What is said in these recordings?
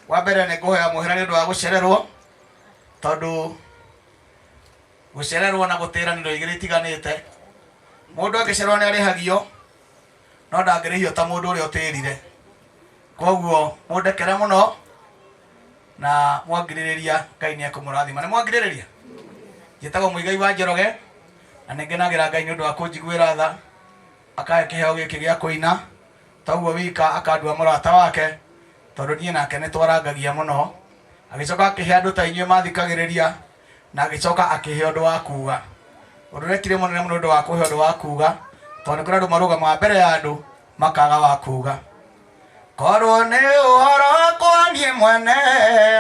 Wa mbere nĩ ngũhoya mũhera nĩ ũndũ wa gũcererwo, tondũ gũcererwo na gũtĩra nĩ indo igĩrĩ itiganĩte. Mũndũ angĩcererwo nĩ arĩhagio, no ndangĩrĩhio ta mũndũ ũrĩa ũtĩrire. Koguo mũndekere mũno na mwangirĩrĩria Ngai nĩ ekũmũrathima. Nĩ mwangirĩrĩria? Njĩtagwo Mũigai wa Njoroge na nĩ ngenagĩra Ngai nĩ ũndũ wa kũnjiguĩra tha akahe kĩheo gĩkĩ gĩa kũina. Toguo wika akandua mũrata wake tondũ niĩ nake nĩ twarangagia mũno. Agĩcoka akĩhe andũ ta inyuĩ mathikagĩrĩria na agĩcoka akĩhe ũndũ wa kuga. Ũndũ ũrĩa ekire mũnene mũno ũndũ wa kũhe ũndũ wa kuga, tondũ nĩ kũrĩ andũ marũgamaga mbere ya andũ makaga wa kuga. Korwo nĩ ũhoro wakwa niĩ mwene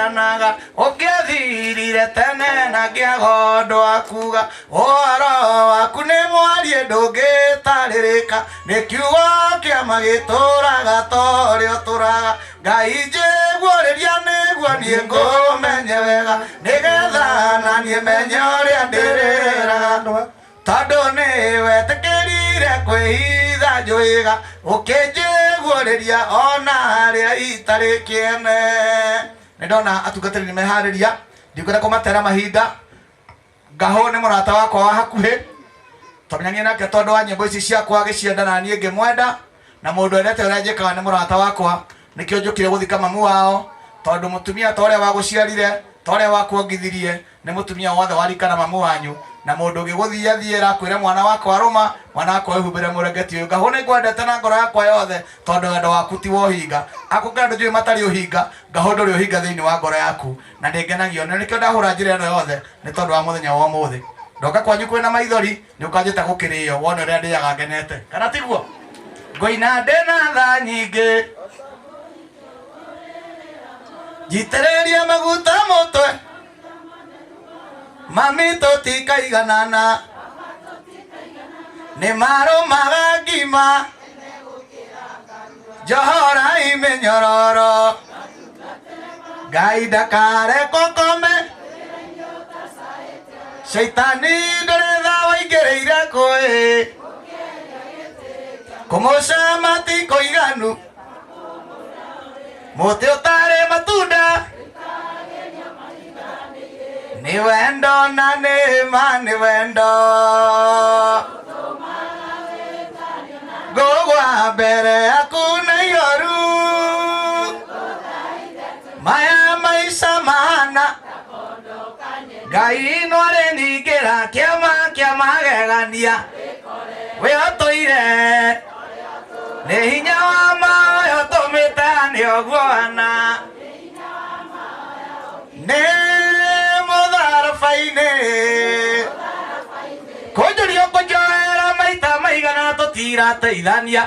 anaga ũngĩathirire tene na ngĩaga ũndũ wa kuga. Ũhoro waku nĩ mwarie ndũngĩtarĩrĩka, nĩ kiugo kĩama gĩtũraga ta ũrĩa ũtũraga. Ngai njiguĩrĩria nĩguo niĩ ngũmenye wega, nĩgetha na niĩ menye ũrĩa ndĩrĩraga. Tondũ nĩ wetĩkĩrire kwĩhitha njũĩga, ũkĩnjiguĩrĩria ona harĩa itarĩ kĩene. Nĩ ndona atungatĩri nĩ meharĩria, ndikwenda kũmatera mahinda. Ngahũ nĩ mũrata wakwa wa hakuhĩ, twamenyanire nake tondũ wa nyĩmbo ici ciakwa agĩcienda na niĩ ngĩmwenda, na mũndũ endete ũrĩa njĩkaga nĩ mũrata wakwa, nĩkĩo njũkire gũthika mamu wao, tondũ mũtumia ta ũrĩa wagũciarire, ta ũrĩa wakuongithirie, nĩ mũtumia wothe wa rika na mamu wanyu, na mũndũ ũngĩgũthiathiĩra akwĩre mwana wakwa rũma, mwana wakwa wĩhumbĩre mũrengeti ũyũ. Ngahũ nĩ ngwendete na ngoro yakwa yothe, tondũ wendo waku ti wa ũhinga. Akũngĩ andũ njũĩ matarĩ ũhinga, ngahũ ndũrĩ ũhinga thĩinĩ wa ngoro yaku, na nĩ ngenagio nĩ nĩkĩo ndahũra njĩra ĩno yothe nĩ tondũ wa mũthenya wa ũmũthĩ. Ndoka kwanyu kwĩna maithori, nĩ ũkanjĩta gũkĩrĩo, wone ũrĩa ndĩaga ngenete. Kana tiguo? Ngũina ndĩna tha nyingĩ, njitĩrĩrie maguta mũtwe, mami tũtikaiganana, nĩ marũmaga ngima, njohorai mĩnyororo, Ngai ndakareke ũkome, Shaitani ndũrĩ tha waingĩrĩire kũĩ, kũmũcama ti kũiganu, mũtĩ ũtarĩ matunda nĩ wendo na nĩ ma nĩ wendo ngũgwa mbere yaku na ihoru maya maica mahana Ngai no arĩningĩra kĩama kĩa magegania we ũtũire nĩ hinya wa maoyo tũmĩte nĩ ũguo ana nĩ mũtharaba-inĩ kũnjũrio kũnjoera maita maigana tũtirateithania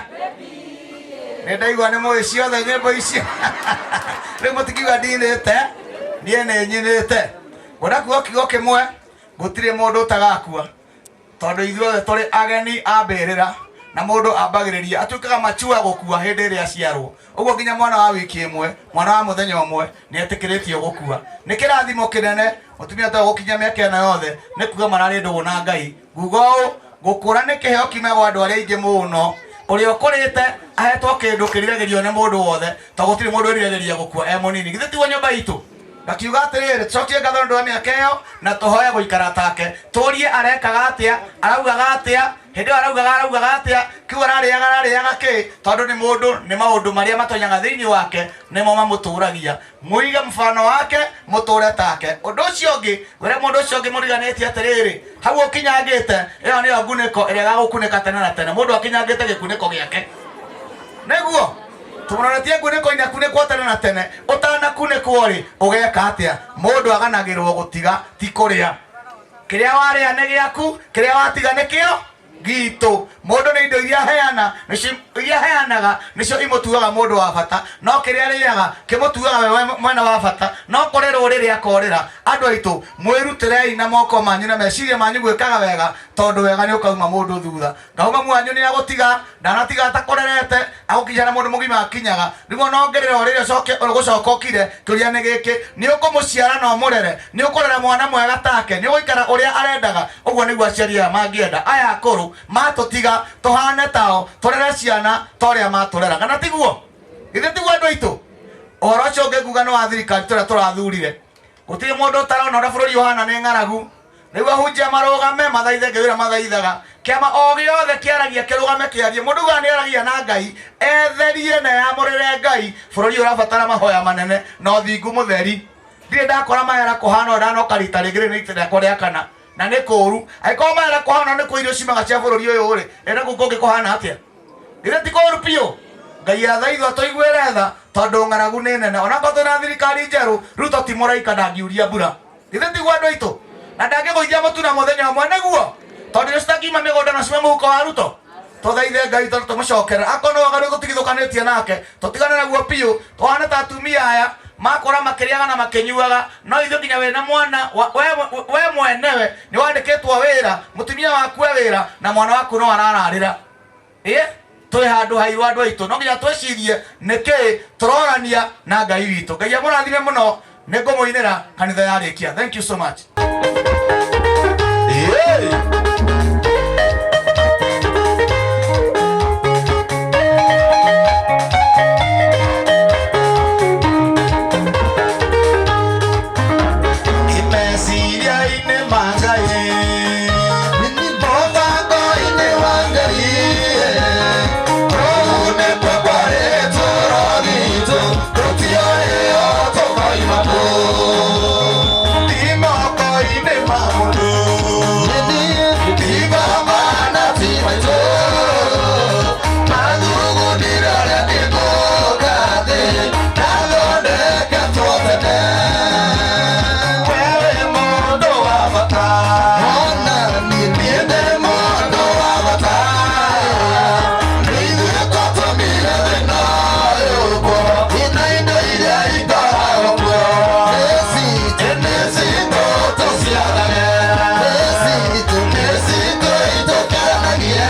nĩ ndaigua nĩ mũĩ ciothe nyĩmbo icio rĩu mũtikiuga ndinĩte niĩ nĩ nyinĩte ngwenda kuga kiugo kĩmwe gũtirĩ mũndũ ũtagakua tondũ ithuothe tũrĩ ageni a mbĩrĩra na mũndũ ambagĩrĩria atuĩkaga machua gũkua hĩndĩ ĩrĩa aciarwo ũguo nginya mwana wa wiki ĩmwe mwana wa mũthenya ũmwe nĩ etĩkĩrĩtio gũkua nĩ kĩrathimo kĩnene mũtumia ũtoĩ gũkinya mĩaka ĩno yothe nĩ kuga mararĩ ndũgũ na Ngai nguga ũũ gũkũra nĩ kĩheo kiumaga andũ arĩa aingĩ mũno ũrĩa ũkũrĩte ahetwo kĩndũ kĩriragĩrio nĩ mũndũ wothe tondũ gũtirĩ mũndũ wĩriragĩria gũkua e mũnini githĩ tiguo nyũmba itũ Ngakiuga atĩrĩrĩ, tũcokie ngatho nĩ ũndũ wa mĩaka ĩyo, na tũhoe gũikara take. Tũrie arekaga atĩa, araugaga atĩa, hĩndĩ ĩyo araugaga araugaga atĩa, kĩu ararĩaga ararĩaga kĩ, tondũ nĩ mũndũ, nĩ maũndũ marĩa matonyaga thĩinĩ wake nĩmo mamũtũragia. Mũige mũbano wake, mũtũre take. Ũndũ ũcio ũngĩ, wĩre mũndũ ũcio ũngĩ mũriganĩtie atĩrĩrĩ, hau ũkinyangĩte, ĩyo nĩyo ngunĩko ĩrĩa ĩgagũkunĩka tene na tene. Mũndũ akinyangĩte gĩkunĩko gĩake. Nĩguo? Tũmũroretie ngunĩko-inĩ akunĩkwo tene na tene. Ũtanakunĩkwo rĩ, ũgeka atĩa? Mũndũ aganagĩrwo gũtiga ti kũrĩa. Kĩrĩa warĩa nĩ gĩaku, kĩrĩa watiga nĩ kĩo gitũ. Mũndũ nĩ indo iria aheana, nĩcio iria aheanaga nĩcio imũtuaga mũndũ wa bata, no kĩrĩa arĩaga kĩmũtuaga we mwene wa bata. No kũrĩ rũrĩrĩ akorĩra. Andũ aitũ, mwĩrutĩrei na moko manyu na meciria manyu gwĩkaga wega, tondũ wega nĩ ũkauma mũndũ thutha. Ngauga mwanyu nĩ agũtiga ndanatiga atakũrerete agũkinya na mũndũ mũgima akinyaga rĩu ona ũngĩrĩra ũrĩre ũcoke ũgũcoka ũkire kĩũria nĩ gĩkĩ nĩ ũkũmũciara na ũmũrere nĩ ũkũrera mwana mwega take nĩ ũgũikara ũrĩa arendaga ũguo nĩguo aciari aya mangĩenda aya akũrũ matũtiga tũhane tao tũrere ciana ta ũrĩa matũrera kana tiguo githĩ tiguo andũ aitũ? Ũhoro ũcio ũngĩ nguga nĩ wa thirikari tũrĩa tũrathurire. Gũtirĩ mũndũ ũtarona ũrĩa bũrũri ũhana nĩ ng'aragu. Nĩguo ahunjia marũgame mathaithe Ngai ũrĩa mathaithaga. Kĩama o gĩothe kĩaragia kĩrũgame kĩarie. Mũndũ ugaga nĩ aragia na Ngai, etherie na eyamũrĩre Ngai. Bũrũri ũrabatara mahoya manene na ũthingu mũtheri. Ndirĩ ndakora Mayara kũhana ũũ ndanoka rita rĩngĩ rĩrĩ nĩ rita rĩakwa rĩa kana. Na nĩ kũũru. Angĩkorwo Mayara kũhana ũũ nĩkuo irio ciumaga cia bũrũri ũyũ rĩ, ĩ nakuo kũngĩ kũhana atĩa? Githĩ ti kũũru biũ? Ngai athaithwo atũiguĩre tha tondũ ng'aragu nĩ nene. Onakorwo twĩna thirikari njerũ, Ruto ti mũraika ndangiuria mbura. Githĩ tiguo andũ aitũ? Na ndangĩgũithia mũtu na mũthenya ũmwe nĩguo? Tondũ irio citangiuma mĩgũnda no ciume mũhuko wa Ruto. Tũthaithe Ngai tondũ tũmũcokerere. Akorwo nĩ waganu tũtigithũkanĩtie nake, tũtigane naguo biũ. Tũhane ta atumia aya makũra makĩrĩaga na makĩnyuaga, no ithuĩ nginya wĩna mwana we mwenewe nĩ wandĩkĩtwo wĩra, mũtumia waku e wĩra na mwana waku no arararĩra. Ĩ twĩ handũ hairũ andũ aitũ, no nginya twĩcirie nĩkĩ tũrorania na Ngai witũ. Ngai amũrathime mũno, nĩ ngũmũinĩra kanitha yarĩkia. Thank you so much. Yeah. Meciria-inĩ ma Ngai, mũbango-inĩ wa Ngai, kũu nĩkuo kwarĩ gĩtũũro gitũ, tũtiũĩ o tũkoima kũ. Ti moko-inĩ ma mũndũ, ti baba na ti maitũ, mathugundire ũrĩa ndĩgũka thĩ, ndathondeketwo tene. Wewe mũndũ wa bata, niĩ ndĩ mũndũ wa bata. Nĩ ithuĩ twatũmire thĩna ũyũ ina indo iria ikoragwo kuo. Nĩ citũ tũciathage, nĩ citũ itũkenagie,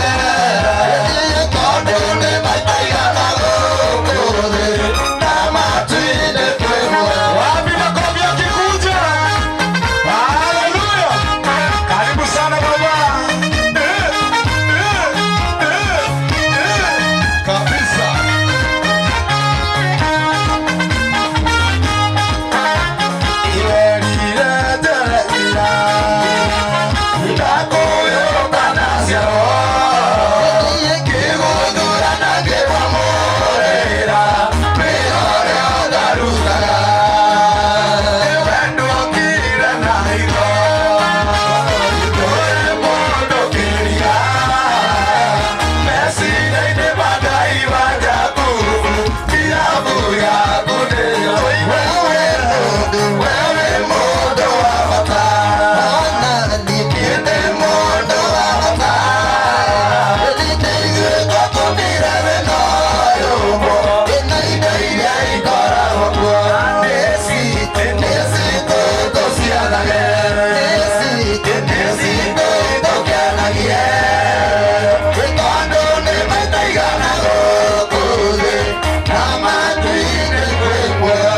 tondũ nĩ maita igana gũkũ thĩ na matu-inĩ kwĩ muoyo. Wapi makofi yakikuja? Haleluya! Karibu sana baba. Eh, eh, eh, eh. Kabisa. Iwerire njereira, ndakũyũka naciarwo, ngĩgũthura na ngĩkwamũrĩra, wĩra ũrĩa ndarutaga. Nĩwe ndokire na hitho, ndũrĩ mũndũ kĩria, meciria-inĩ ma Ngai wa Jakubu, irabu yaku nĩyo. Wewe mũndũ wa bata, niĩ ndĩ mũndũ wa bata. Nĩ ithuĩ twatũmire thĩna ũyũ ĩna indo iria ikoragwo kuo. Nĩ citũ, nĩ citũ tũciathage, nĩ citũ itũkenagie, tondũ nĩ maita igana gũkũ thĩ na matu-inĩ kwĩ muoyo.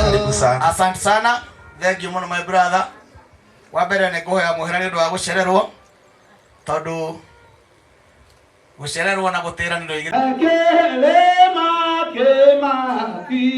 Karibu sana. Asante sana. Thank you mũno my brother. Wa mbere nĩ ngũhoya mũhera nĩ ũndũ wa gũcererwo tondũ gũcererwo na gũtĩra nĩ indo igĩrĩ. Akĩrĩma kĩmaki.